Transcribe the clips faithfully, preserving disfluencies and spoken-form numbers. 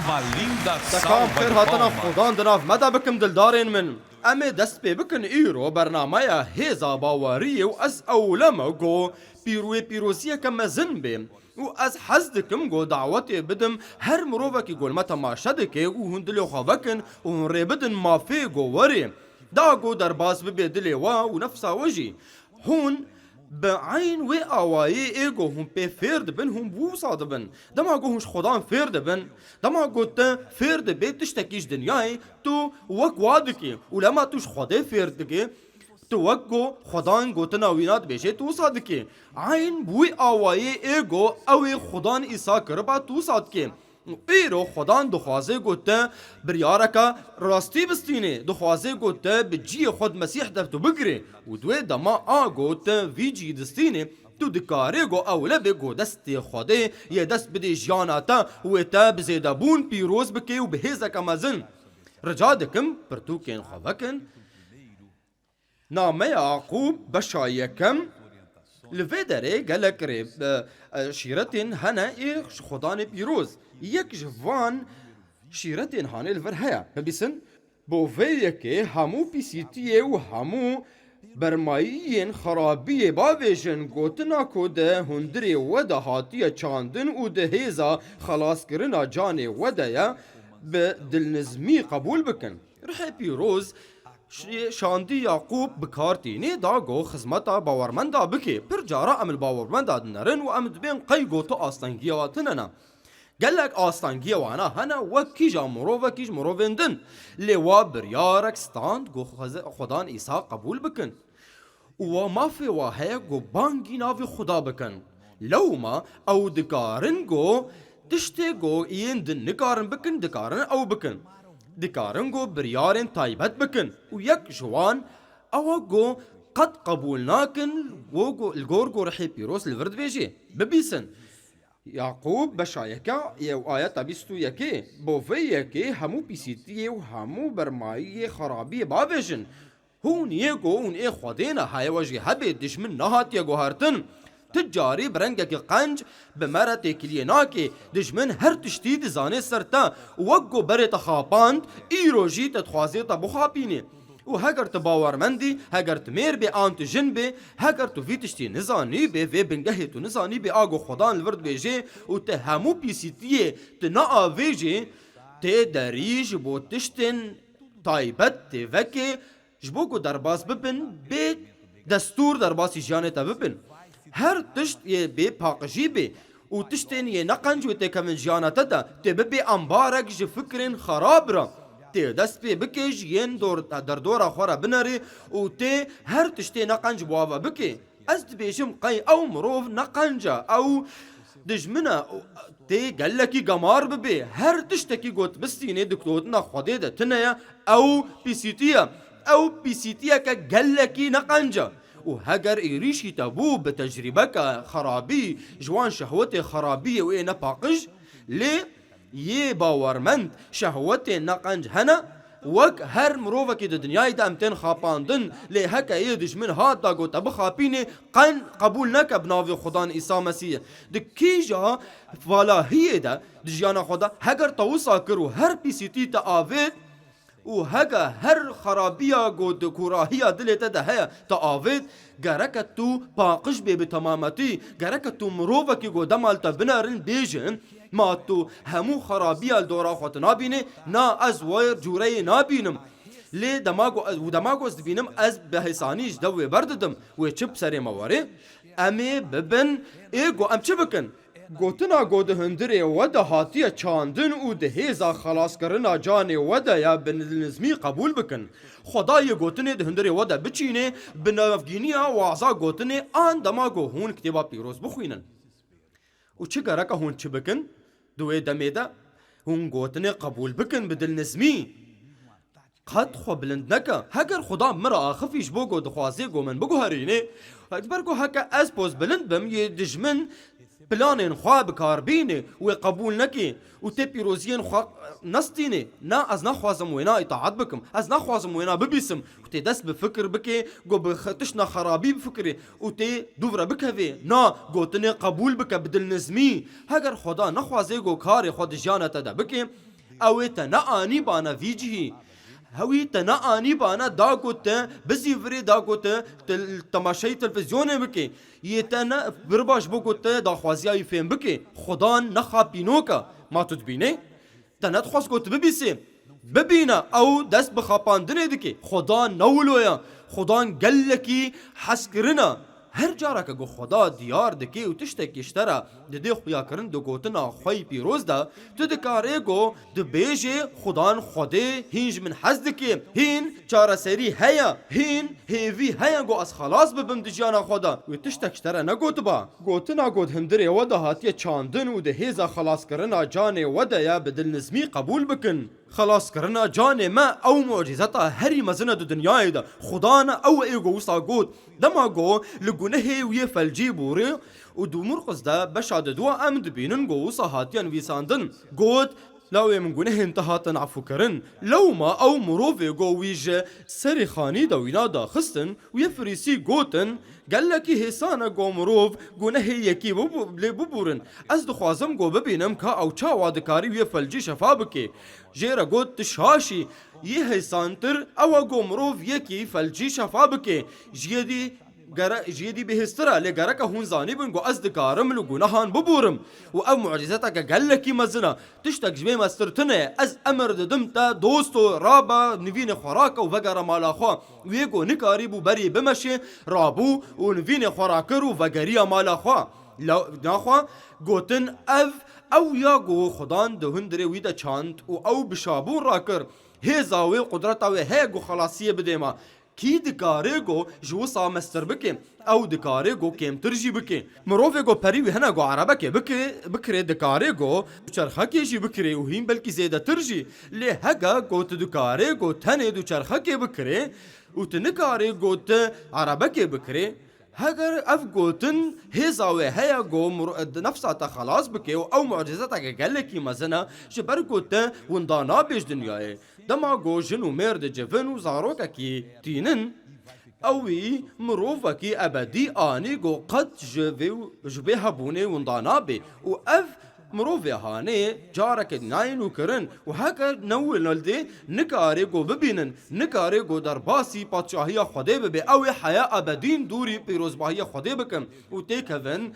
Te kam xêr hatina Xudan di nav me de bikim dildarên min. Em ê dest pê bikin îro bernameya hêza baweriyê û ez ewle me got pîrûyê pîroziyeke mezin bê. Û ez hez dikim got dawetê bidim her mirovekî got li me temaşe dike û hûn dilê xwe vekin û hûn rê bidin mafê got werê. Da got derbas bibe dilê we û nefsa we jî. Hûn bi eyn wê awayê ê got hûn pê fêr dibin, hûn bi wisa dibin. Dema got hûn ji Xudan fêr dibin, dema got te fêr dibê tiştekî ji dinyayê, tu wek wa dikî. Û lema tu ji Xwedê fêr dikî, tu wek got Xudan gotina wî nadibêjê, tu wisa dikî. Eyn bi wî awayê ê got ew ê Xudan Îsa kiriba, tu wisa dikî. Û îro Xudan dixwaze got te biryareke rastî bistînê, dixwaze got te bi ciyê xwe di Mesîh de tu bigirê û di wê dema a got te vî cî distînê, tu dikarê got ewle bê got destê Xwedê yê dest bidê jiyana te û wê te bi zêdebûn pîroz bike û bi hêzeke mezin. Rica dikim pirtûkên xwe vekin. Nameya Yaqûb beşa yekem. Li vê derê gelek rê, e, e, şîretên hene ê ji Xudanê pîroz. Yek ji van şîretên hanê li vir heye. Bibîsin, bo vê yekê hemû pîsîtiyê û hemû bermayiyên xerabiyê bavêjin, gotina ku di hundirê we de hatiye çandin û di hêza xelaskirina canê we de ye, bi dilnizmî qebûl bikin. Rihê pîroz şi-, şandî Yaqûb bi kar tînê da got xizmeta bawermenda bike. Pir cara em li bawermenda dinerin û em dibên qey got tu astengiya we tune ne. Gelek astengiya wana hene wek kîja mirovekî ji mirovên din. Lê wa biryarek stand got xweze-, Xudan Îsa qebûl bikin. Û wa mafê wa heye ku bangî navê Xuda bikin. Lewma ew dikarin ku tiştê ku yên din nikarin bikin, dikarin ew bikin. Dikarin ku biryarên taybet bikin. Û yek ji wan ew e ku qet qebûl nakin ku, ku li gor ku Rihê Pîroz li vir dibêjê. Bibîsin. Yaqûb beşa yeke û ayeta bîst û yekê. Bo vê yekê hemû pîsîtiyê û hemû bermayiyê xerabiyê bavêjin. Hûn yê ku hûn ê Xwedê ne, heye we jî hebê, dijmin nehatiye guhertin. Ti carî bi rengekî qenc bi me re têkiliyê nake. Dijmin her tiştî dizane ser te. Û wek ku berê te xapand, îro jî te dixwaze te bixapîne. Û heger tu bawermend î, heger tu mêr bê an tu jin bê, heger tu vî tiştî nizanî bê, vê bingehê tu nizanî bê, a ku Xudan li vir dibêje û tu hemû pîsîtiyê tu neavêjê, tê derî ji bo tiştên taybet tê vekê, ji bo ku derbas bibin, bê destûr derbasî jiyanê te bibin. Her tişt yê bê paqijî bê û tiştên yê neqenc wê têkevin jiyana te de, tê bibê ambarek ji fikrên xerab re. Tê dest pê bike ji yên dor-, derdora xwe re binerê û tê her tiştê neqenc bi wa ve bike. Ez dibêjim qey ew mirov neqenc e, ew dijmin e, tê gelekî gemar bibê. Her tiştekî got bistînê di gotina Xwedê de tune ye, ew pîsîtî ye. Ew pîsîtiyeke gelekî neqenc e. Û heger êrîşî te bû bi tecrîbeke xerabî, ji wan şehwetê xerabiyê wê nepaqij, lê yê bawermend şehwetên neqenc hene, wek her mirovekî di dinyayê de em tên xapandin, lê heke yê dijmin hat da got te bixapînê, qen qebûl neke bi navê Xudan Îsa Mesîhê. Di kîja valahiyê de, di jiyana xwe de, heger te wisa kir û her pîsîtî te avêt, û heke her xerabiya ku di kûrahiya dilê te de heye, te avêt, gereke tu paqij bê bi temametî, gereke tu mirovekî ku dema li te binerin bêjin, ma tu hemû xerabiya li dora xwe tu nabînê, na ez wê cûreyê nabînim. Lê dema ku ez, û dema ku ez dibînim, ez bi hêsanî ji dev wê berdidim, wê çi bi serê me werê? Em ê bibin, ê ku em çi bikin? Gotina ku di hundirê we de hatiye çandin û di hêza xelaskirina canê we de ye, bi nizmî qebûl bikin. Xwedayê gotinê di hundirê we de biçînê, bi navgîniya waza gotinê an dema ku hûn kitêba pîroz bixwînin. Û çi gereke hûn çi bikin? Di wê demê de hûn gotinê qebûl bikin bi dilnizmî. Qet xwe bilind neke. Heger Xuda min re axifî ji bo ku dixwazê ku min biguherînê, ji ber ku heke ez poz bilind bim, yê dijmin planên xwe bi kar bînê, wê qebûl nekê û tê pîroziyên xwe nestînê. Na, ez naxwazim wêna îtaat bikim. Ez naxwazim wêna bibîsim. Ku tê dest bi fikir bikê, ku bi xe-, tiştna xerabî bifikirê û tê dûv re bikevê. Na, gotinê qebûl bike bi dilnizmî. Heger Xuda nexwazê ku karê xwe di jiyana te de bikê, Ew ê te neanîbana vî cihî. Hewî te neanîbana da ku te bizîvirê, da ku te tel-, temaşeyî televîzyonê bikê. Yê te ne birbaş bû ku te daxwaziya wî fêm bikê. Xudan ne xapînok e. Ma tu dibînê? Te nedixwest ku tu bibîsê. Bibîne, ew dest bi xapandinê dike. Xudan ne wilo ye. Xudan gelekî hezkirin e. Her careke ku Xuda diyar dike û tiştekî ji te re dide xuyakirin di gotina xwe yî pîroz de, tu dikarê ku dibêjê, Xudan Xwedê hîn ji min hez dike, hîn çareserî heye, hîn hêvî heye ku ez xelas bibim di jiyana xwe de. Wê tiştek ji te re negotiba. Gotina ku di hundirê we de hatiye çandin û di hêza xelaskirina canê we de ye, bi dilnizmî qebûl bikin. Xelaskirina canê me ew mucîzeta herî mezin e di dinyayê de. Xudan ew ê ku wisa got. Dema ku li gunehê wî yê felcî bûrî û di Murqis de beşa diduwa em dibînin ku wisa hatiye nivîsandin. Got, Lawê min gunehên te hatin efûkirin. Lewma ew mirovê ku wî ji serê xanî de wîna daxistin, wî yê Firîsî gotin, Gelekî hêsan e ku mirov gunehê yekî bibû-, lê bibûrin. Ez dixwazim ku bibînim ka ew çawa dikarî wî yê felcî şefa bike. Jê re got, Tu şaş î. Yê hêsantir ew e ku mirov yekî felcî şefa bike. Ji yê dî gere-, ji yê dî bihêztir e, lê gereke hûn zanîbin ku ez dikarim li gunehan bibûrim. Û ev mucîzeteke gelekî mezin e. Tiştek ji vê mestir tune ye. Ez emir didim te, dosto, rabe, nivînê xwe rake û vegere mala xwe. Wê ku nikarîbû berê bimeşê, rabû û nivînê xwe rakir û vegeriya mala xwe. La-, naxwe gotin, Ev, ew ya ku Xudan di hundirê wî de çand û ew bi şabûn rakir. Hêza wê, qudreta wê heye ku xelasiyê bidê me. Kî dikare ku ji wisa mestir bike? Ew dikare ku kêmtir jî bike. Mirovê ku perî wî hene ku erebekê bike, bikirê, dikare ku duçerxekê jî bikirê û hîn belkî zêdetir jî. Lê hege ku tu dikare ku tenê duçerxekê bikirê û tu nikare ku tu erebekê bikirê, heger ev gotin hêza wê heye ku mir-, nefsa te xelas bike û ew mucîzeteke gelekî mezin e, ji ber ku te winda nabê ji dinyayê. Dema ku jin û mêr dicivin û zarokekî tînin, ewî mirovekî ebedî anî ku qet ji vê, ji vê hebûnê winda nabe û ev mirovê hanê careke nayê nûkirin û heger newilildê nikare ku bibînin, nikare ku derbasî padşahiya Xwedê bibe, ew ê heya ebedîn dûrî pîrozbahiya Xwedê bikin û têkevin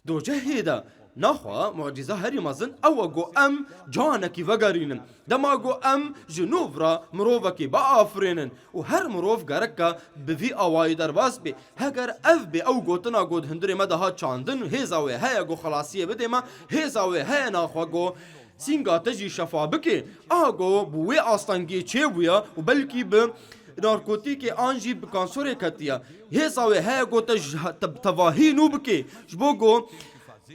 Docehê de. Naxwe mucîza herî mezin ew e ku em canekî vegerînin. Dema ku em ji nû re mirovekî biafirînin û her mirov gereke bi vî awayî derbas bê. Heger ev bê ew gotina ku di hundirê me de hat çandin, hêza wê heye ku xelasiyê bidê me, hêza wê heye naxwe ku sînga te jî şefa bike. Aha ku bi wê astengiyê çêbûye û belkî bi narkotîkê an jî bi kansorê ketiye. Hêza wê heye ku te ji he-, te-, tevahî nû bike. Ji bo ku,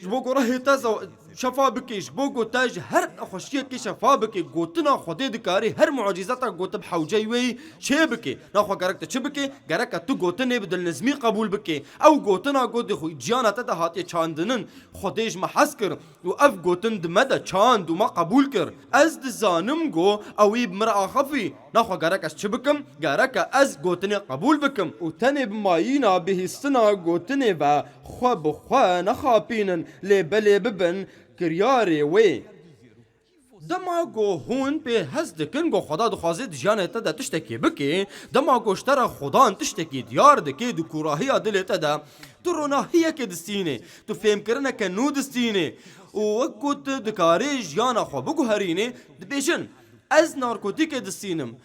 ji bo ku rehê te ze-, şefa bike, ji bo ku te ji her nexweşiyekê şefa bike. Gotina Xwedê dikarî her mucîzeta ku te bi hewceyî wê çê bike. Naxwe gerek te çi bike? Gereke tu gotinê bi dilnizmî qebûl bike. Ew gotina ku di xwe-, ciyana te de hatiye çandinin, Xwedê ji me hez kir. Û ev gotin di me de çand û me qebûl kir. Ez dizanim ku ewî bi min re axifî. Naxwe gerek ez çi bikim? Gereke ez gotinê qebûl bikim û tenê bi mayîna bihîstina gotinê ve xwe bi xwe nexapînin, lê belê bibin kiryarê wê. Dema ku hûn pê hez dikin ku Xweda dixwaze di jiyanê te de tiştekê bike, dema ku ji te re Xudan tiştekî diyar dike di kûrahiya dilê te de, tu ronahiyekê distînê, tu fêmkirineke nû distînê û wek ku tu dikarî jiyana xwe biguherînê, dibêjin, Ez narkotîkê distînim.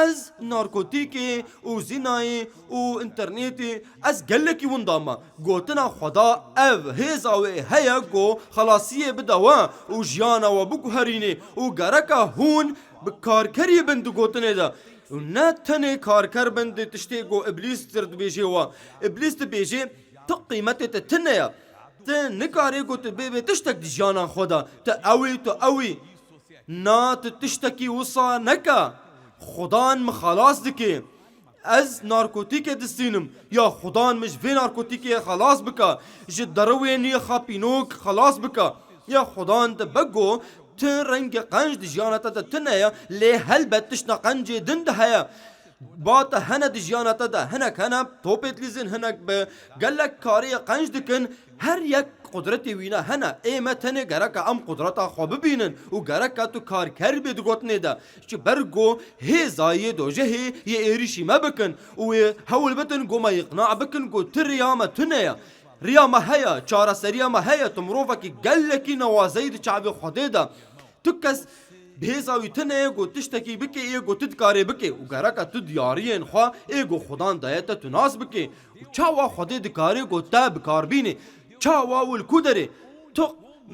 Ez narkotîkê û zînayê û înternetê, ez gelekî winda me. Gotina Xweda ev hêza wê heye ku xelasiyê bide we û jiyana we biguherînê û gereke hûn bi karkerî bin di gotinê de. Û ne tenê karker bin di tiştê ku Îblîs dir dibêjê we. Îblîs dibêjê, tu qîmetê te tune ye. Tu nikarê ku tu bê bê tiştek di jiyana xwe de. Tu ew î, tu ew î. Na, tu tiştekî wisa neke. Xudan min xelas dike. Ez narkotîkê distînim. Ya Xudan min ji vê narkotîkê xelas bike. Ji derewênî xapînok xelas bike. Ya Xudan te bego, tu rengê qenc di jiyana te de tune ye, lê helbet tiştna qencê din de heye. Ba te hene di jiyana te de, hinek hene topê dilîzin, hinek bi gelek karê qenc dikin. Her yek Qudretê wîna hene, ê me tenê gereka em qudreta xwe bibînin û gereka tu karker bê di gotinê de. Ji ber ku hêza yê dojehê yê êrîşî me bikin û yê hewl bidin ku me îqna bikin ku tu riya me tune ye. Riya me heye, çareseriya me heye, tu mirovekî gelekî newazeyî di çavê Xwedê de. Tu kes bi hêza wî tune ye ku tiştekî bike, yê ku tu dikarê bike û gereka tu diyariyên xwe ê ku Xudan daye te tu nas bike. Û çawa Xwedê dikare ku te bi kar bînî? Çawa û li ku derê? Tu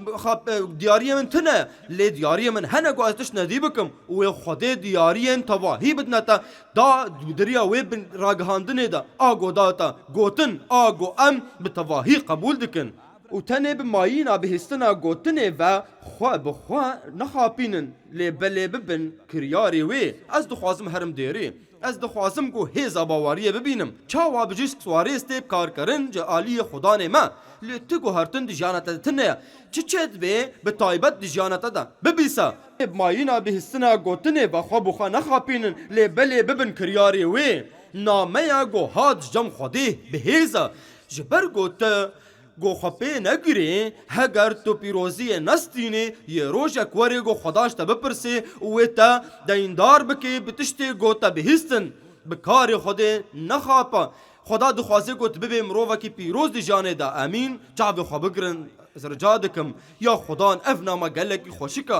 xa-, e, diyariyê min tune, lê diyariyê min hene ku ez tişt nedî bikim û wê Xwedê diyariyên tevahî bidine te, da diriya wê bin ragihandinê de, a ku da te gotin, a ku em bi tevahî qebûl dikin. Û tenê bi mayîna bihîstina gotinê ve xwe bi xwe nexapînin, lê belê bibin kiryarê wê. Ez dixwazim herim dêrê. Ez dixwazim ku hêza baweriyê bibînim. Çawa bijîşk swarê stê bi kar kirin ji aliyê Xudanê me. Lê tu guhertin di jiyana te de tune ye. Çi çê dibê bi taybet di jiyana te de? Bibîse. Bi mayîna bihîstina gotinê ve xwe bi xwe nexapînin, lê belê bibin kiryarê wê. Nameya ku hat ji cem Xwedê bi hêz e. Ji ber ku tu ku xwe pê negirê, heger tu pîroziyê nestînê, yê rojek werê ku Xweda ji te bipirsê û wê te deyndar bike bi tiştê ku te bihîstin, bi karê Xwedê nexape. Xweda dixwaze ku tu bibê mirovekî pîroz di jiyanê de. Emîn. Çavê xwe bigirin, ez rica dikim. Ya Xudan, ev nama gelekî xweşik e.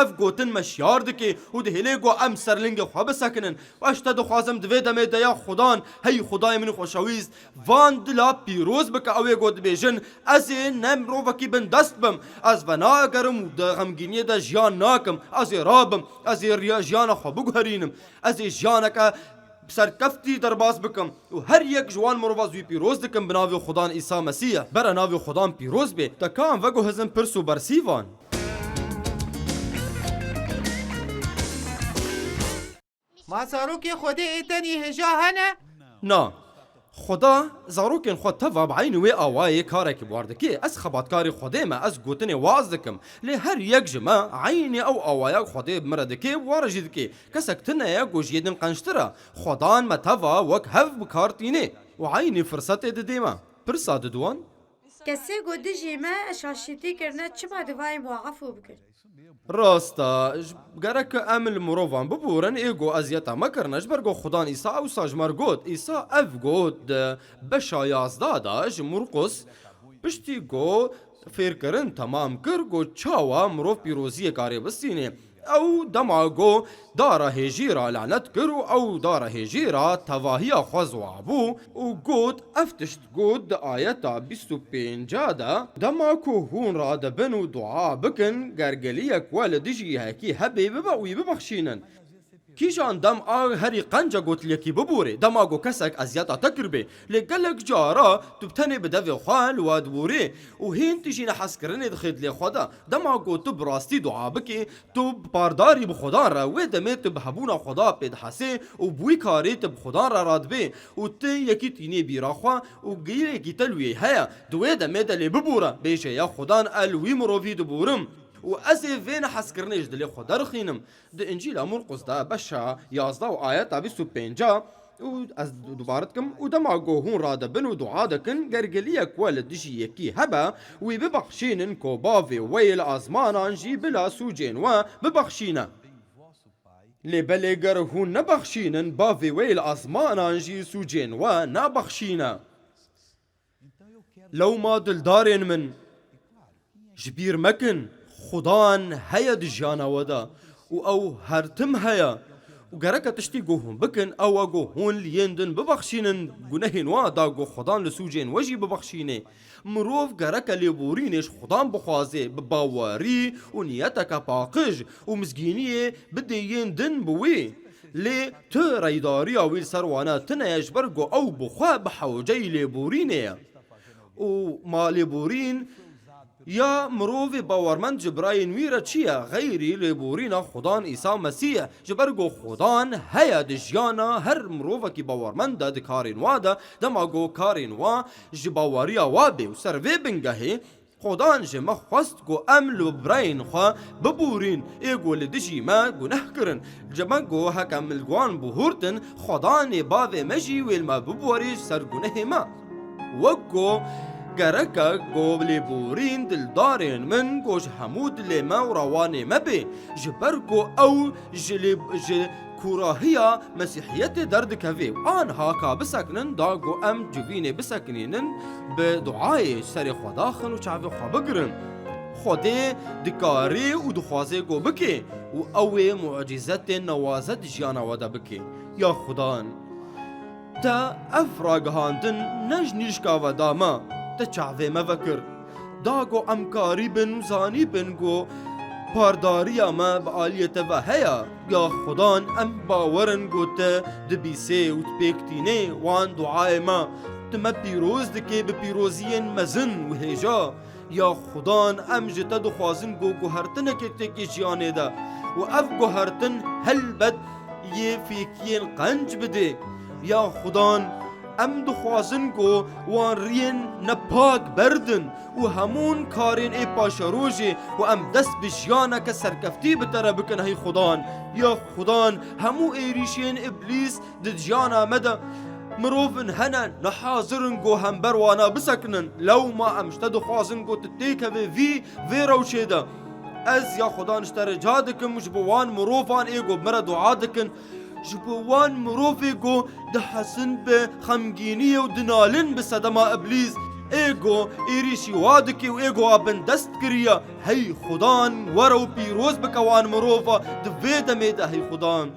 Ev gotin me şiyar dike û dihêle ku em ser lingê xwe bisekinin. Û ez ji te dixwazim di vê demê de ya Xudan, hey Xwedayê min xweşewîst, van dila pîroz bike, ew ê ku dibêjin, ez ê ne mirovekî bindest bim, ez venagerim û di xemgîniyê de jiyan nakim, ez ê rabim, ez ê riya jiyana xwe biguherînim, ez ê jiyaneke serkeftî derbas bikim û her yek ji wan mirova zû pîroz dikim bi navê Xudan Îsa Mesîh. Bere navê Xudan pîroz bê. Te ka em veguhezin pirs û bersîvan. Ma zarokê Xwedê ê tenî hêja hene? Na. Xweda zarokên xwe teva bi eynî wê awayê karekî bi war dike. Ez xebatkarê Xwedê me, ez gotinê waz dikim. Lê her yek ji me eynî ew awaya Xwedê bi min re dike, bi wa re jî dike. Kesek tune ye ku ji yê din qençtir e. Xwedan me teva wek hev bi kar tîne û eynî firsetê didê me. Pirsa diduan. Kesê ku dijî me şaşîtî kirine, çima divayê me efû bikin? Rast e, ji, gerek em li mirovan biborin, ê ku eziyeta me kirine, ji ber ku Xudan Îsa ewsa ji me re got. Îsa ev got di beşa yazdeh de ji Murqus, piştî ku fêrkirin temam kir, ku çawa mirov pîroziyê karê bistînê. Ew dema ku dara hêjî re lanet kir û ew dara hêjî re tevahiya xwe ziwa bû û got, ev tişt got di ayeta bîst û pênca de, dema ku hûn radibin û dua bikin, ger geliyek we li dijî yekî hebe, bibe wî bibexşînin. Kîjan dem a herî qenc e ku tu li yekî biborî? Dema ku kesek eziyeta te kiribê. Lê gelek cara tu bi tenê bi devê xwe li we diborî û hîn tu jî nehezkirinê dixî dilê xwe de. Dema ku tu bi rastî dua bikî, tu bi pardarî bi Xudan re, wê demê tu bi hebûna Xuda pê dihesê û bi wî karî tu bi Xudan re radibê û tu yekî tînê bîra xwe û girêkî te li wê heye. Di wê demê de lê bibore, bêje, ya Xudan, ez li wî mirovî diborim û ez ê vê nehezkirinê ji dilê xwe derxînim. Di Încîla Murqus de beşa yazdeh û ayeta bîst û pênca û ez du-, dubare dikim, û dema ku hûn radibin û dua dikin, ger giliyek we li dijî yekî hebe, wî bibexşînin, ku Bavê we yê li azmanan jî bila sûcên we bibexşîne. Lê belê ger hûn nebexşînin, Bavê we yê li azmanan jî sûcên we nabexşîne. Lewma dildarên min, ji bîr mekin, Xudan heye di jiyana we de û ew her tim heye. Û gereke tiştî ku hûn bikin, ew e ku hûn li yên din bibexşînin gunehên wan, da ku Xudan li sûcên we jî bibexşînê. Mirov gereke lêborînê ji Xudan bixwaze, bi bawerî û niyeteke paqij û mizgîniyê bidê yên din bi wî. Lê tu reydariya wî li ser wane tune ye, ji ber ku ew bi xwe bi hewceyî lêborînê ye. Û ma lêborîn ya mirovê bawermend ji birayên wî re çi ye, xeyrî lêborîna Xudan Îsa Mesîh ye. Ji ber ku Xudan heye di jiyana her mirovekî bawermend de, di karên wa de, dema ku karên wa ji baweriya wa bê û ser vê bingehê, Xudan ji me xwest ku em li birayên xwe biborîn, ê ku li dijî me guneh kirin. Ji me ku heke em li wan bihurtin, Xudanê Bavê me jî wê li me biborî ji ser gunehê me. Wek ku Gereke go lêborîn dildarên min go ji hemû dilê me û rewanê me bê, ji ber ku ew ji lê, ji kûrahiya Mesîhiyetê derdikevê û anha ka bisekinin, da ku em civînê bisekinînin, bi duayê ji serê xwe daxin û çavê xwe bigirin. Xwedê dikarê û dixwazê ku bikê û ew ê mucîzetên newaze di jiyana we de bikê. Ya Xudan, te ev ragihandin ne ji nîşka ve da me, te çavê me vekir. Da ku em karî bin û zanî bin ku pardariya me bi aliyê te ve heye. Ya Xudan, em bawer in ku te dibîsê û dipêk tînê wan duayê me. Tu me pîroz dikê bi pîroziyên mezin û hêja. Ya Xudan, em ji te dixwazin ku guhertinekê têkê jiyanê de û ev guhertin helbet yê fêkiyên qenc bidê. Ya Xudan, em dixwazin ku wan riyên nepak berdin û hemûn karên ê paşerojê û em dest bi jiyaneke serkeftî bi te re bikin, hey Xudan. Ya Xudan, hemû êrîşên Îblîs di jiyana me de mirovin hene, nehazir in ku hember wana bisekinin. Lewma em ji te dixwazin ku tu têkevê vî, vê rewşê de. Ez ya Xudan ji te rica dikim û ji bo wan mirovan ê ku bi me re dua dikin, ji bo wan mirovê ku dihezin bi xemgîniyê û dinalin bi sedema Îblîs, ê ku êrîşî wa dike û ê ku a bindest kiriye. Hey Xudan, were û pîroz bike wan mirova di vê demê de, hey Xudan.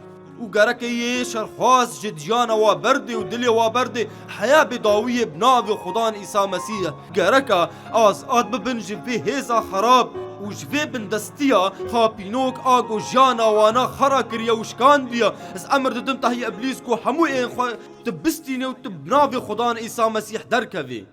Û gereke yê şerxwaz ji jiyana wa berdê û dilê wa berdê heya bêdawiyê bi navê Xudan Îsa Mesîh. Gereke azad bibin ji vê hêza xerab û ji vê bindestiya xapînok a ku jiyana wana xera kiriye û şikandiye. Ez emir didim te hey Îblîs ku hemû ên xwe tu bistînê û tu bi navê Xudan Îsa Mesîh derkevî.